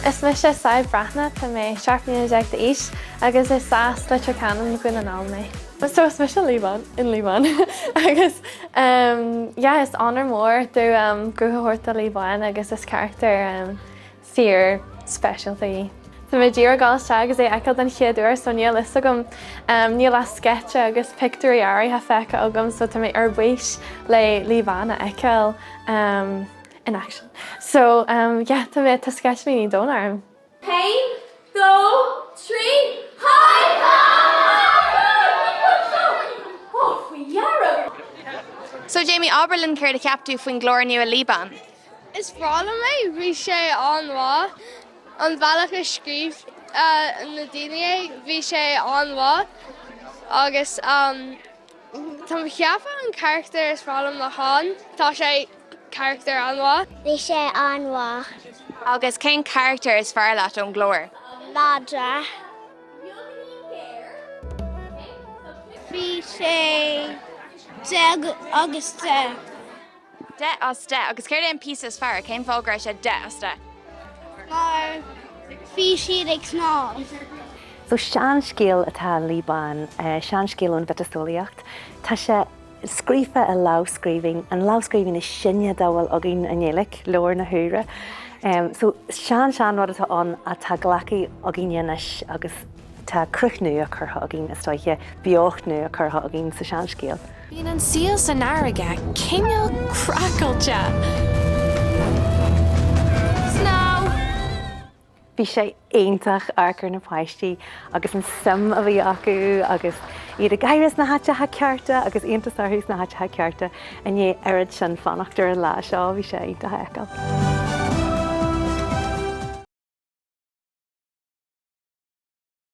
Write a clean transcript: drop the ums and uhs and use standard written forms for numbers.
Is mise Sadhbh Breathnach, tá mé 17 mbliana d'aois agus is as Leitir Ceanainn, Dhún na nGall mé. So is mise Liobhán in Liobhán agus yeah is onóir mór domh guth a thabhairt do Liobhán agus is carachtar fíor speisialta í. Tá mé díreach ag dul isteach agus é a fheiceáil den chéad uair so níl fhios agam, níl ach sceitse agus pictiúirí áirithe feicthe agam so tá mé ar bís le Liobhán a fheiceáil in action. So yeah tá mé, tá sceitimíní domhain orm. Haon, dó, trí, Haigh Ó, faoi dheireadh! So Jamie, abair linn céard a cheap tú faoin gclár nua Liobhán? Is breá liom é, bhí sé an-mhaith. An bealach a scríobh na daoine é, bhí sé an-mhaith. Agus tá mé ag ceapadh an carachtar is fearr liom ná Con, tá sé carachtar an-mhaith. Bhí sé an-mhaith. Agus cén carachtar is fearr leat ón gclár? Madra. Bhí sé 10 agus 10. 10 as 10. Agus céard é an píosa is fearr? Cén fáth go raibh sé 10 as 10? Mar bhí siad ag snámh. So seanscéal atá i Liobhán, seanscéal ón mhiotaseolaíocht. Tá sé scríofa i lámhscríbhinn, an lámhscríbhinn is sine dá bhfuil againn i nGaeilge, Leabhar na hUidhre. So sean sean rud atá ann atá glactha againne anois agus Tá cruth nua curtha againn, is dóiche, beocht nua curtha againn sa seanscéal. Bíonn an saol san fharraige cineál craiceáilte. Snow! Bhí sé iontach amharc ar na páistí agus an suim a bhí acu agus iad ag gáire sna háiteacha cearta agus iontas orthu sna háiteacha cearta i ndiaidh oiread sin fanacht ar an lá seo, bhí sé iontach a fheiceáil.